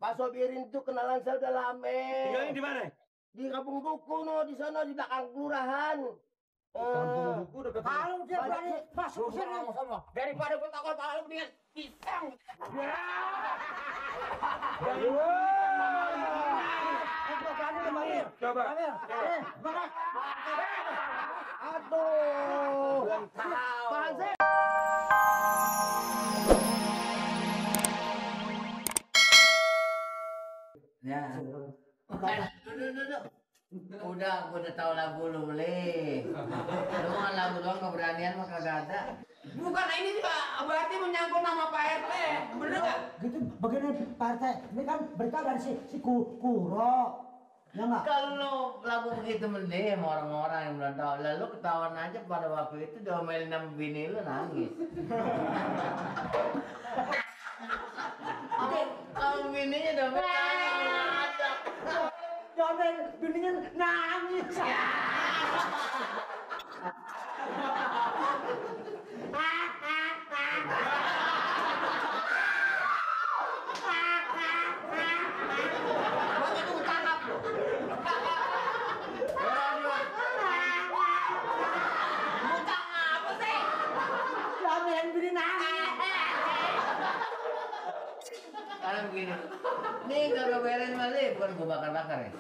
Pak Sobirin itu kenalan saya udah lama. Tinggalnya di mana? Di Kampung Duku no, di sana di belakang kelurahan. Kampung Duku udah ketemu. Kalau dia berani masuk ke sini sama, daripada gue takut kalau mendingan pisang. Coba. Aduh. Panse. Ya. Udah, gue udah tahu lagu lu beli. Lu mah lagu doang keberanian mah kagak ada. Bukan ini juga berarti menyangkut nama Pak RT, bener nggak? Gitu begini Pak RT, ini kan berita dari si Kuro, ya nggak? Kalau lagu begitu mending sama orang-orang yang belum tahu. Lalu ketahuan aja pada waktu itu diomelin sama bini lu nangis. Kalau bininya diomelin Jomen bininya nangis. Jomen bini nangis. Sekarang begini, nih kagak beres masih, bukan gue bakar-bakar ya.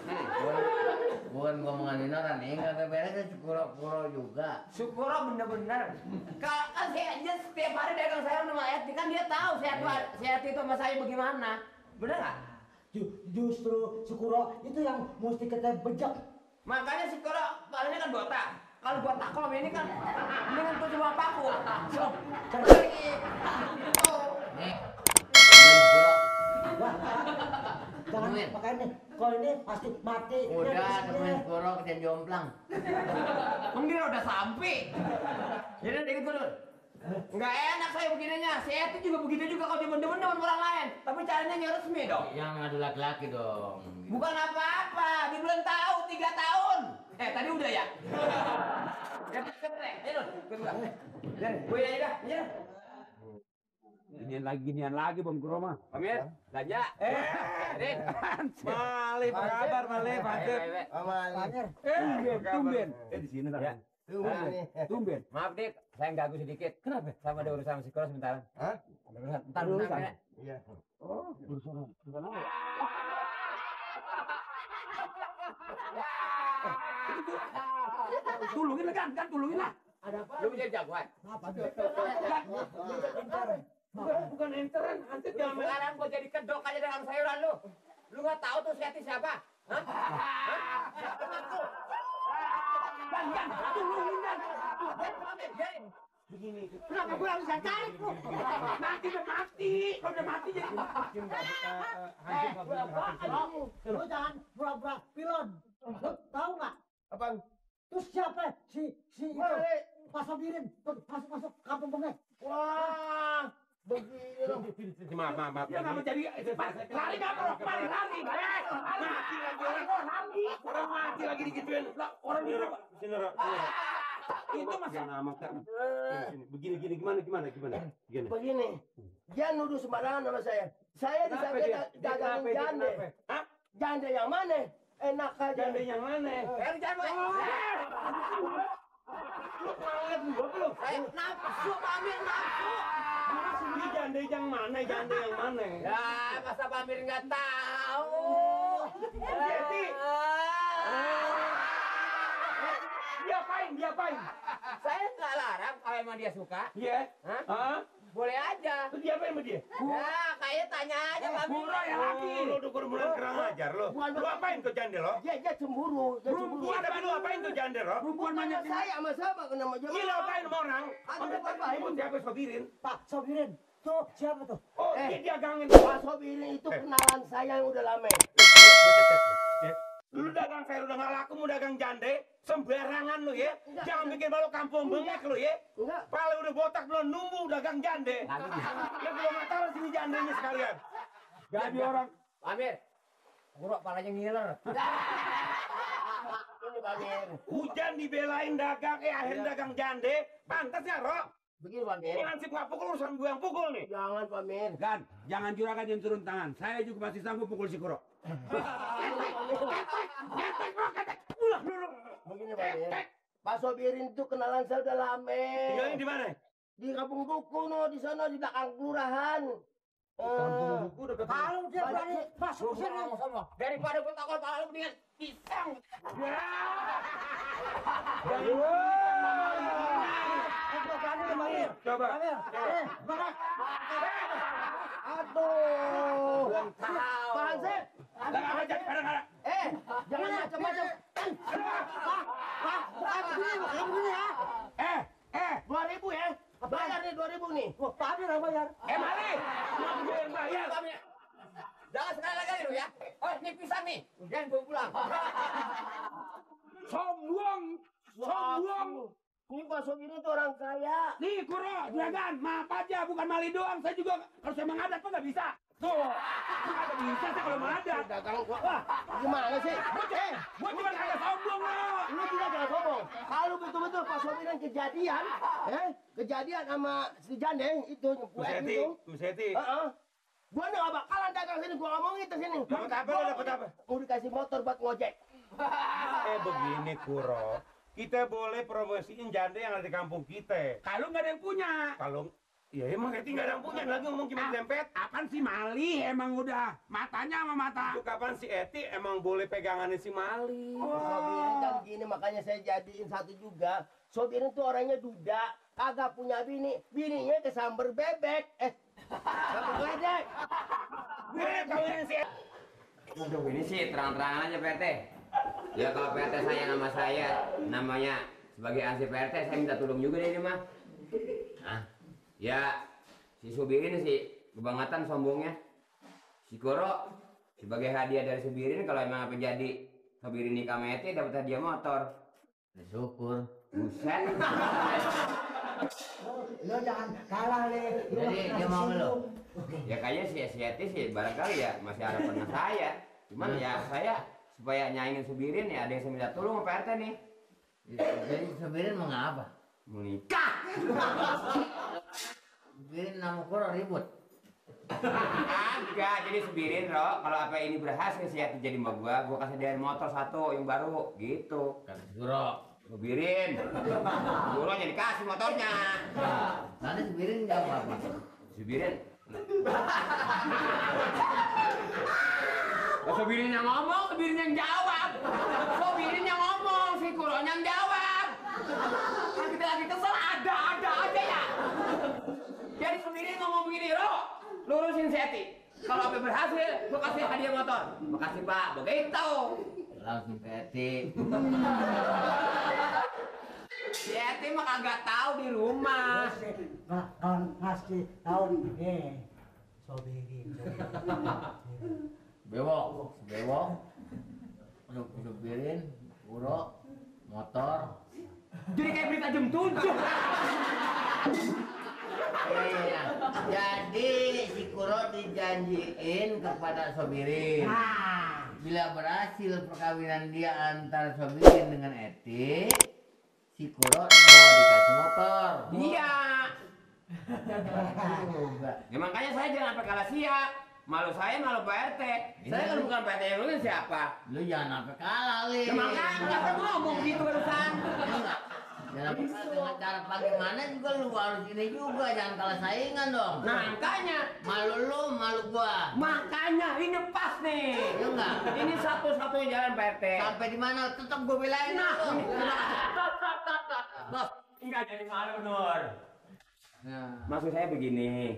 Bukan gue ngomongin orang, nih kagak beres Sukuro juga. Sukuro bener-bener. Kan saya aja setiap hari dagang sayur sama Eti, kan dia tahu si Eti itu sama saya bagaimana. Bener nggak? Justru Sukuro itu yang mesti kita bejek. Makanya Sukuro palingnya kan botak. Kalau buat takom ini kan mendingan tuh cuma paku. Nih, Sukuro. Jangan pakai ini. Kalau ini pasti mati. Udah, temen Sukuro kejadian jomplang. Mungkin udah sampai. Jadi dikit dulu. Nggak enak saya begininya. Si Eti juga begitu juga kalau demen-demen dengan orang lain. Tapi caranya yang resmi dong. Yang ada laki-laki dong. Bukan apa-apa. Dia belum tahu 3 tahun. Tadi udah ya. Ya, cepat. Ayo, kedua. Gue aja dah. Ayo. Ginian lagi Bang Kuroma. Pamir, belanja. Rin. Malih, apa kabar Malih? Pancet. Tumben. Di sini ya. Tumben. Maaf Dik, saya ganggu sedikit. Kenapa? Sama ada urusan sama Sukuro sebentar. Hah? Ada urusan. Entar urusan. Iya. Oh, urusan apa? Tulungin lah kan tulungin lah. Ada apa? Lu bisa jagoan. Apa? Bukan enteran, nanti sekarang gua jadi kedok aja dengan sayuran lu. Lu nggak tahu tuh si Eti siapa? Hah? Bang, tulungin kan. Begini. Kenapa gue harus cari lu? Mati udah mati. Kalau udah mati jadi Lu jangan pura-pura pilon. Lu tahu nggak? Apaan? Terus siapa? Si itu Pak Sobirin masuk kampung bengek. Wah, begini loh. Maaf. dia nggak mau jadi lari nggak perlu lari. Mati lagi orang mati lagi digituin. Orang di sini. Itu masih nama kan. Begini gimana? Begini. Dia nuduh sembarangan sama saya. Saya disangka dagangin jande. Hah? Jande yang mana? Enak aja. Jande yang mana? Lu kaget gua belum? saya nafsu, Pamir nafsu. Ini jande yang mana? Ya, masa Pamir nggak tahu. Eti. Diapain? Saya nggak larang kalau emang dia suka. Iya. Hah? Boleh aja. Terus diapain sama dia? Ya, kayak tanya aja Pamir. Pura yang laki. Lu udah mulai kurang ajar lo. Lu apain tuh jande lo? Dia cemburu. Iya, tapi lu apain tuh jande lo? Perempuan banyak saya sama siapa kena sama Iya, lu apain sama orang? Ada apa-apain. Siapa Sobirin? Pak Sobirin. Tuh siapa tuh? Oh, dia dagangin. Pak Sobirin itu kenalan saya yang udah lama. Lu dagang sayur udah gak laku, mau dagang jande, sembarangan lu ya. Jangan bikin baru kampung bengek lu ya. Enggak. Pala udah botak belum numbuh dagang jande. Ya belum nggak taruh sini jandenya sekalian. Jadi orang. Pamir. Buruk palanya ngiler. Ini Pamir. Hujan dibelain dagang, akhirnya dagang jande. Pantas ya, Rok? Begini Pak Mir. Ini hansip nggak pukul, urusan gue yang pukul nih. Jangan Pak Mir. Gan, jangan juragan yang turun tangan. Saya juga masih sanggup pukul si Kuro. Begini Pak Mir. Pak Sobirin itu kenalan saya udah lama. Tinggalnya di mana? Di Kampung Duku no, di sana di belakang kelurahan. Kalau dia berani masuk ke sini, Daripada gue takut pala lu mendingan pisang. Coba. Aduh. Pak Hansip. Jangan macam-macam. Begini ya. 2.000 ya. Bayar nih 2.000 nih. Pak Amir yang bayar. Mali. Kenapa gue yang bayar? Jangan sekali lagi lu ya. Oh, ini pisang nih. Jangan gue pulang. Sombong. Sombong. Ini Pak Sobirin itu orang kaya. Nih Kuro, juragan, maaf aja, bukan Mali doang. Saya juga kalau saya menghadap tuh nggak bisa. Tuh, nggak bisa saya kalau menghadap. Dagang gua. Wah, gimana sih? Gua cuma kagak sombong loh. Lu tidak jangan sombong. Kalau betul-betul Pak Sobirin kejadian, kejadian sama si Jande itu Bu Seti. Gua nggak bakalan dagang sini, gua ngomongin ke sini. Dapat apa lo, dapat apa? Mau dikasih motor buat ngojek. Begini Kuro. Kita boleh promosiin janda yang ada di kampung kita. Kalau nggak ada yang punya. Kalau ya emang Eti nggak ada yang punya, lagi ngomong cuma dempet. Apaan si Mali emang udah matanya sama mata. Itu kapan si Eti emang boleh pegangannya si Mali? Sobirin kan gini, makanya saya jadiin satu juga. Sobirin tuh orangnya duda, kagak punya bini, bininya kesamber bebek. Samber ledek. Gue kawinin si Eti. Untuk ini sih terang-terangan aja PRT. Ya kalau PRT sayang sama saya, namanya sebagai ansip PRT, saya minta tolong juga deh ini mah. Nah, ya si Sobirin sih kebangetan sombongnya. Si Kuro sebagai hadiah dari Sobirin, kalau emang apa jadi Sobirin nikah sama Eti dapat hadiah motor. Syukur. Buset. Lo jangan kalah Le. Jadi dia mau lo. Ya kayaknya si Eti sih barangkali ya masih ada pernah saya. Cuman ya saya supaya nyaingin Sobirin ya ada yang saya minta tolong sama PRT nih. Jadi Sobirin mau ngapa? Mau nikah. Sobirin nama Kuro ribut. Agak, jadi Sobirin Ro, kalau apa ini berhasil si Eti jadi mbak gua kasih dia motor satu yang baru gitu. Kata Kuro. Sobirin, Kuro jadi kasih motornya. Nanti Sobirin jawab apa? Sobirin. Sobirin yang ngomong, Sobirin yang jawab. Sobirin yang ngomong, si Kuro yang jawab. Kalau kita lagi kesel, ada aja ya. Jadi Sobirin ngomong begini, Ro, lurusin si Eti. Kalau apa berhasil, gua kasih hadiah motor. Makasih Pak, begitu. Langsung Eti. Si Eti mah kagak tahu di rumah. Kan ngasih tahu nih. Sobirin. Bewok. Sobirin, Kuro, motor. Jadi kayak berita jam 7. Iya. Jadi si Kuro dijanjiin kepada Sobirin. Bila berhasil perkawinan dia antara Sobirin dengan Eti, si Kuro mau dikasih motor. Iya. Ya makanya saya jangan sampai kalah siap. Malu saya, malu Pak RT. Saya kan bukan Pak RT yang lu siapa? Lu jangan sampai kalah, Li. Ya makanya saya ngomong gitu barusan. Jangan sampai kalah dengan cara bagaimana juga lu harus ini juga, jangan kalah saingan dong. Nah makanya. Malu lu, malu gua. Makanya ini pas nih. Iya enggak? Ini satu-satunya jalan Pak RT. Sampai di mana tetap gua belain Nah, lu. ini Bos, enggak jadi malu, Nur. Nah. Maksud saya begini.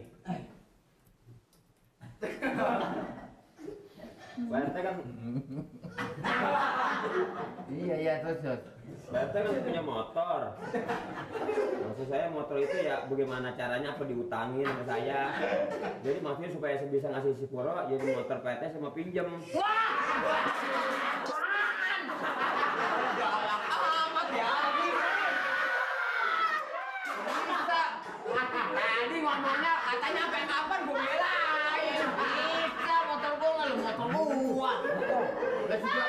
Pak RT kan Iya terus. Pak RT kan punya motor. Maksud saya motor itu ya bagaimana caranya apa diutangin sama saya. Jadi maksudnya supaya saya bisa ngasih si Kuro jadi motor Pak RT sama pinjem. Wah! Galak amat ya. Bisa. Tadi ngomongnya katanya sampai kapan gue belain. Bisa motor gua nggak lu motor gua. Gak suka.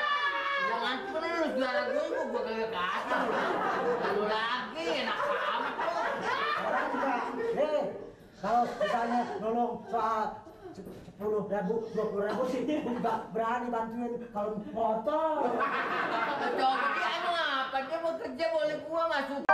Jangan terus juara gua kagak kasih. Lalu lagi enak amat lu. Orang juga Kalau misalnya nolong soal 10.000, 20.000 sih nggak berani bantuin kalau motor. Coba dia anu apa? Dia mau kerja boleh gua masuk